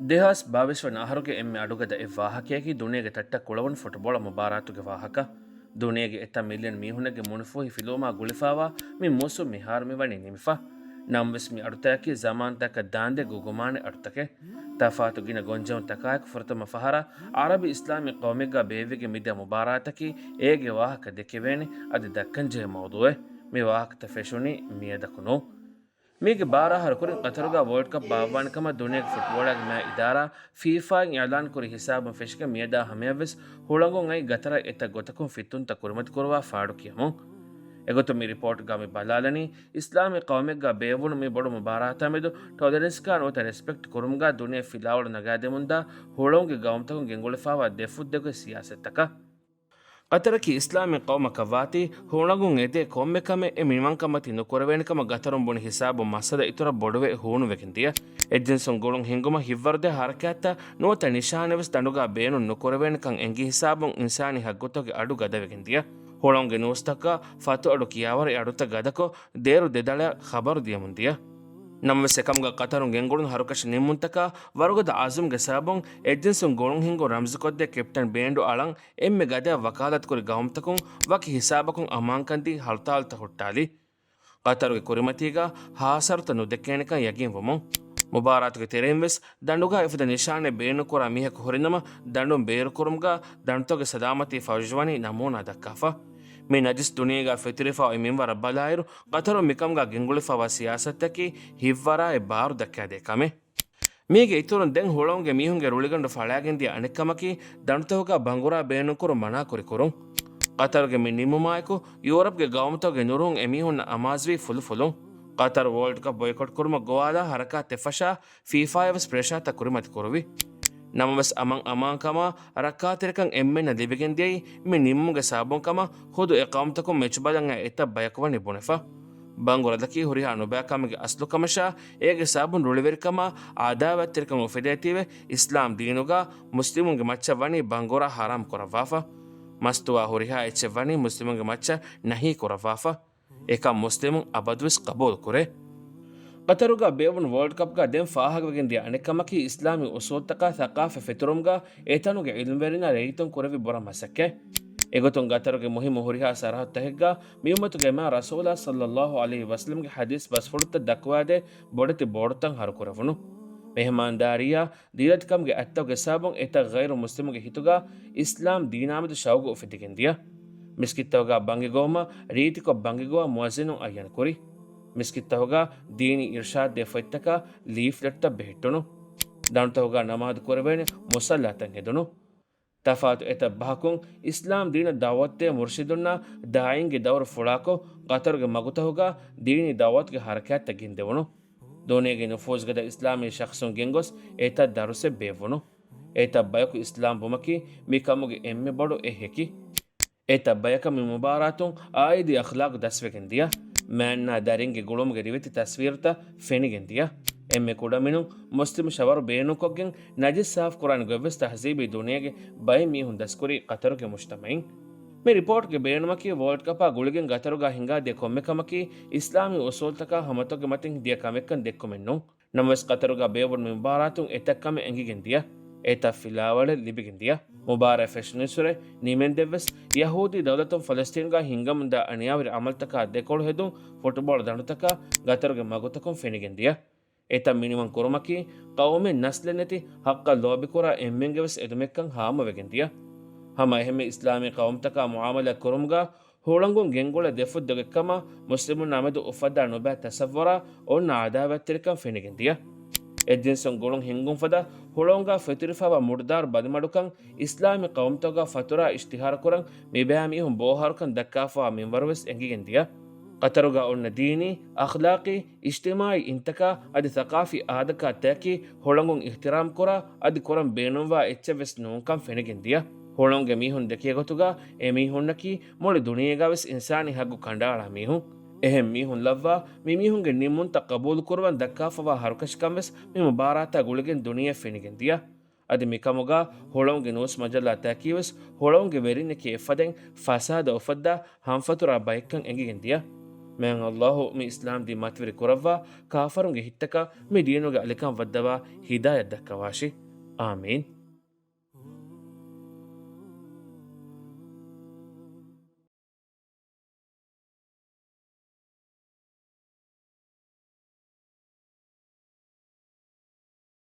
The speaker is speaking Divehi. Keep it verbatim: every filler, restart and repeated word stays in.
ދެހާސް ބާވީސް ވަނަ އަހަރުގެ އެންމެ އަޑުގަދަ އެއް ވާހަކަޔަކީ ދުނިޔޭގެ ތައްޓަށް ކުޅަވުނު ފުޓްބޯޅަ މުބާރާތުގެ ވާހަކަ. ދުނިޔޭގެ އެތައް މިލިއަން މީހުނެއްގެ މުނިފޫހި ފިލުވުމާ ގުޅިފާވާ މި މޫސުން މިހާރު މި ވަނީ ނިމިފަ. ނަމަވެސް މި އަޑުތަކަކީ ޒަމާންތަކަށް ދާންދެ ގުގުމާނެ އަޑުތަކެއް. ތަފާތު ގިނަ ގޮންޖެހުންތަކާއެކު ފުރަތަމަ ފަހަރަށް އަރަބި އިސްލާމީ ޤައުމެއްގަ ބޭއްވިގެން މިދިޔަ މުބާރާތަކީ އޭގެ ވާހަކަ ދެކެވޭނެ އަދި ދައްކަންޖެހޭ މައުޟޫއެއް. މި ވާހަކަތައް ފެށުނީ މިއަދަކު ނޫން. މީގެ ބާރަ އަހަރު ކުރިން ޤަތަރުގަ ވޯލްޑް ކަޕް ބާއްވާނެ ކަމަށް ދުނިޔޭގެ ފުޓްބޯޅައިގެ މާތް އިދާރާ ފީފާއިން އިޢުލާން ކުރި ހިސާބުން ފެށިގެން މިއަދާ ހަމަޔަށްވެސް ހުޅަނގުން އައި ގަތަރަށް އެތައް ގޮތަކުން ފިތުންތައް ކުރިމަތި ކުރުވާ ފާޑު ކިޔަމުން. އެގޮތުން މި ރިޕޯޓްގަ މި ބަލާލަނީ، އިސްލާމީ ޤައުމެއްގަ ބޭއްވުނު މި ބޮޑު މުބާރާތާ މެދު ޓޮލެރެންސްގަ ނުވަތަ ރެސްޕެކްޓް ކުރުމުގަ ދުނިޔެ ފިލާވަޅު ނަގާދެމުންދާ ހުޅަނގުގެ ގައުމުތަކުން ގެންގުޅެފާވާ ދެފުށްދެކޮތް ސިޔާސަތުތަކަށް. ޤަތަރަކީ އިސްލާމީ ޤައުމަކަށް ވާތީ، ހުޅަނގުން އެދޭ ކޮންމެ ކަމެއް އެ މިނިވަންކަމަށް ތި ނުކުރެވޭނެ ކަމަށް ގަތަރުން ބުނި ހިސާބުން މައްސަލަ އިތުރަށް ބޮޑުވެ ހޫނުވެގެން ދިޔަ. އެއްޖިންސުން ގުޅުން ހިންގުމަށް ހިތްވަރުދޭ ހަރަކާތްތައް ނުވަތަ ނިޝާނެއް ވެސް ދަނޑުގަ ބޭނުން ނުކުރެވޭނެކަން އެނގި ހިސާބުން އިންސާނީ ހައްގުތަކުގެ އަޑު ގަދަވެގެން ދިޔަ. ހުޅަނގުގެ ނޫސްތަކަށް ފަތު އަޑު ކިޔާވަރު އެ އަޑުތައް ގަދަކޮށް، ދޭރު ދެދަޅަ ޚަބަރު ދިޔަމުން ދިޔަ. ނަމަވެސް އެކަމުގަ ޤަތަރުން ގެންގުޅުނު ހަރުކަށި ނިންމުންތަކާ ވަރުގަދަ އަޒުމްގެ ސަބަބުން އެއްޖިންސުން ގުޅުން ހިންގުން ރަމްޒުކޮށްދޭ ކެޕްޓަން ބޭންޑު އަޅަން އެންމެ ގަދައަށް ވަކާލަތުކުރި ގައުމުތަކުން ވަކި ހިސާބަކުން އަމާންކަން ދީ ހަޅުތާލުތައް ހުއްޓާލި. ޤަތަރުގެ ކުރިމަތީގަ ހާސަރުތައް ނުދެކޭނެކަން ޔަގީންވުމުން. މުބާރާތުގެ ތެރެއިން ވެސް ދަނޑުގަ އެފަދަ ނިޝާނެއް ބޭނުންކުރާ މީހަކު ހުރިނަމަ، ދަނޑުން ބޭރުކުރުމުގަ ދަނޑުތަކުގެ ސަލާމަތީ ފަށުޖުވަނީ ނަމޫނާ ދައްކާފަ. މި ނަޖިސް ދުނިޔޭގަ ފެތުރިފަ އޮތް މިންވަރަށް ބަލާއިރު، ޤަތަރުން މިކަމުގަ ގެންގުޅިފަވާ ސިޔާސަތަކީ ހިތްވަރާއި ބާރު ދައްކާދޭ ކަމެއް. މީގެ އިތުރުން ދެން ހުޅަނގުގެ މީހުންގެ ރުޅިގަނޑު ފަޅާގެންދިޔަ އަނެއްކަމަކީ، ދަނޑުތަކުގަ ބަނގުރާ ބޭނުންކުރުން މަނާކުރި ކުރުން. ޤަތަރުގެ މި ނިންމުމާއެކު، ޔޫރަޕްގެ ގައުމުތަކުގެ ނުރުހުން އެމީހުންނަށް އަމާޒުވީ ފުލުފުލުން. ޤަތަރު ވޯލްޑް ކަޕް ބޮއިކޮޓް ކުރުމަށް ގޮވާލާ ހަރަކާތްތައް ފަށާ، ފީފާއަށް ވެސް ޕްރެޝާތައް ކުރިމަތި ކުރުވި. ނަމަވެސް އަމަން އަމާންކަމާ، ރައްކާތެރިކަން އެންމެންނަށް ލިބިގެން ދިޔައީ މި ނިންމުމުގެ ސަބަބުން ކަމަށް ޚުދު އެ ޤައުމުތަކުން މެޗު ބަލަން އައި އެތައް ބަޔަކު ވަނީ ބުނެފަ. ބަނގުރަދަކީ ހުރިހާ ނުބައިކަމެއްގެ އަސްލު ކަމަށާ، އޭގެ ސަބަބުން ރުޅިވެރިކަމާ އާދާވާތްތެރިކަން އުފެދޭތީވެ، އިސްލާމް ދީނުގަ މުސްލިމުންގެ މައްޗަށް ވަނީ ބަނގުރާ ހަރާމް ކުރައްވާފަ. މަސްތުވާ ހުރިހާ އެއްޗެއް ވަނީ މުސްލިމުންގެ މައްޗަށް ނަހީ ކުރައްވާފަ. އެކަން މުސްލިމުން އަބަދުވެސް ޤަބޫލު ކުރޭ. ޤަތަރުގަ ބޭއްވުނު ވޯލްޑް ކަޕްގަ ދެން ފާހަގަވެގެން ދިޔަ އަނެއްކަމަކީ، އިސްލާމީ އުސޫލްތަކާ ސަޤާފަތް ފެތުރުމުގަ އެތަނުގެ ޢިލްމުވެރިންނާ ރައްޔިތުން ކުރެއްވި ބުރަ މަސައްކަތް. އެގޮތުން ޤަތަރުގެ މުހިއްމު ހުރިހާ ސަރަހައްދުތަކެއްގަ މިއުއްމަތުގެ މާތް ރަސޫލާ ޞައްލައްލާހު ޢަލައިހި ވަސައްލަމްގެ ޙަދީޘް ބަސްފުޅުތައް ދައްކަވާދޭ ބޮޑެތި ބޯޑުތައް ހަރުކުރެވުނު. މެހެމާންދާރީއާ ދީލަތިކަމުގެ އަތްތަކުގެ ސަބަބުން އެތައް ޣައިރު މުސްލިމުންގެ ހިތުގަ އިސްލާމް ދީނާމެދު ޝައުގު އުފެދިގެން ދިޔަ. މިސްކިތްތަކުގަ ބަނގިގޮވުމަށް ރީތިކޮށް ބަނގިގޮވާ މުއައްޒިނުން އައްޔަން ކުރި. މިސްކިތްތަކުގަ ދީނީ އިރްޝާދު ދޭ ފޮތްތަކާ ލީފްލެޓްތައް ބެހެއްޓުނު. ދަނޑުތަކުގަ ނަމާދު ކުރެވޭނެ މުޞައްލާތައް ހެދުނު. ތަފާތު އެތައް ބަހަކުން އިސްލާމް ދީނަށް ދަޢުވަތުދޭ މުރުޝިދުންނާ ދާޢީންގެ ދައުރު ފުޅާކޮށް، ޤަތަރުގެ މަގުތަކުގަ ދީނީ ދަޢުވަތުގެ ހަރަކާތްތައް ގެންދެވުނު. ދުނިޔޭގެ ނުފޫޒުގަދަ އިސްލާމީ ޝަޚްޞުން ގެންގޮސް އެތައް ދަރުސެއް ބޭއްވުނު. އެތައް ބަޔަކު އިސްލާމް ވުމަކީ މިކަމުގެ އެންމެ ބޮޑު އެހެކި. އެތައް ބަޔަކަށް މި މުބާރާތުން އާއިދީ އަޚްލާޤު ދަސްވެގެން ދިޔަ. މާންނާ ދަރިންގެ ގުޅުމުގެ ރިވެތި ތަސްވީރުތައް ފެނިގެން ދިޔަ. އެންމެ ކުޑަމިނުން މުސްލިމް ޝަވަރު ބޭނުންކޮށްގެން ނަޖިސް ސާފުކުރާނެ ގޮތްވެސް ތަހްޒީބީ ދުނިޔޭގެ ބައެއް މީހުން ދަސްކުރީ ޤަތަރުގެ މުޖްތަމަޢިން. މި ރިޕޯޓްގެ ބޭނުމަކީ ވޯލްޑް ކަޕާ ގުޅިގެން ޤަތަރުގަ ހިނގާދޭ ކޮންމެ ކަމަކީ އިސްލާމީ އުސޫލްތަކާ ހަމަތަކުގެ މަތިން ދިޔަ ކަމެއްކަން ދެއްކުމެއް ނޫން. ނަމަވެސް ޤަތަރުގަ ބޭއްވުނު މި މުބާރާތުން އެތައް ކަމެއް އެނގިގެން ދިޔަ. އެތައް ފިލާވަޅެއް ލިބިގެން ދިޔަ. މުބާރާތް ފެށުނީއްސުރެ ނިމެންދެއްވެސް ޔަހޫދީ ދައުލަތުން ފަލަސްތީނުގަ ހިންގަމުންދާ އަނިޔާވެރި ޢަމަލުތަކާ ދެކޮޅު ހެދުން ފުޓްބޯޅަ ދަނޑުތަކާ ޤަތަރުގެ މަގުތަކުން ފެނިގެން ދިޔަ. އެތައް މިނިވަން ކުރުމަކީ ޤައުމެއް ނަސްލެއް ނެތި ޙައްޤަށް ލޯބިކުރާ އެންމެންގެވެސް އެދުމެއްކަން ހާމަވެގެން ދިޔަ. ހަމަ އެހެންމެ އިސްލާމީ ޤައުމުތަކާ މުޢާމަލާތް ކުރުމުގަ ހުޅަނގުން ގެންގުޅޭ ދެފުށްދޮގެއްކަމަށް މުސްލިމުންނާމެދު އުފައްދާ ނުބައި ތަސައްވަރާ އޮންނަ އާދާވާތްތެރިކަން ފެނިގެން ދިޔަ. އެއްޖިންސުން ގުޅުން ހިންގުން ފަދަ ހުޅަނގާ ފެތުރިފައިވާ މުޑުދާރު ބަލިމަޑުކަން އިސްލާމީ ޤައުމުތަކުގަ ފަތުރާ އިޝްތިހާރުކުރަން މިބައިމީހުން ބޯހާރުކަން ދައްކާފައިވާ މިންވަރުވެސް އެނގިގެން ދިޔަ. ޤަތަރުގަ އޮންނަ ދީނީ، އަޚްލާޤީ، އިޖްތިމާޢީ އިންތަކާ އަދި ސަޤާފީ އާދަކާ ތަކީ ހުޅަނގުން އިޙްތިރާމް ކުރާ އަދި ކުރަން ބޭނުންވާ އެއްޗެއްވެސް ނޫންކަން ފެނިގެން ދިޔަ. ހުޅަނގުގެ މީހުން ދެކޭ ގޮތުގަ އެމީހުންނަކީ މުޅި ދުނިޔޭގަވެސް އިންސާނީ ހައްގު ކަނޑައަޅާ މީހުން. އެހެން މީހުން ލައްވާ މިމީހުންގެ ނިންމުންތައް ޤަބޫލުކުރުވަން ދައްކާފައިވާ ހަރުކަށިކަންވެސް މި މުބާރާތާ ގުޅިގެން ދުނިޔެ ފެނިގެން ދިޔަ. އަދި މިކަމުގަ ހުޅަނގުގެ ނޫސް މަޖައްލާ ތަކީވެސް ހުޅަނގުގެ ވެރިންނެކޭ އެއްފަދައިން ފަސާދަ އުފައްދާ ހަމަފަތުރާ ބައެއްކަން އެނގިގެން ދިޔަ. މާތް ﷲ މި އިސްލާމް ދީން މަތިވެރި ކުރައްވާ، ކާފަރުންގެ ހިތްތަކަށް މި ދީނުގެ އަލިކަން ވައްދަވާ ހިދާޔަތް ދައްކަވާށި. އާމީން.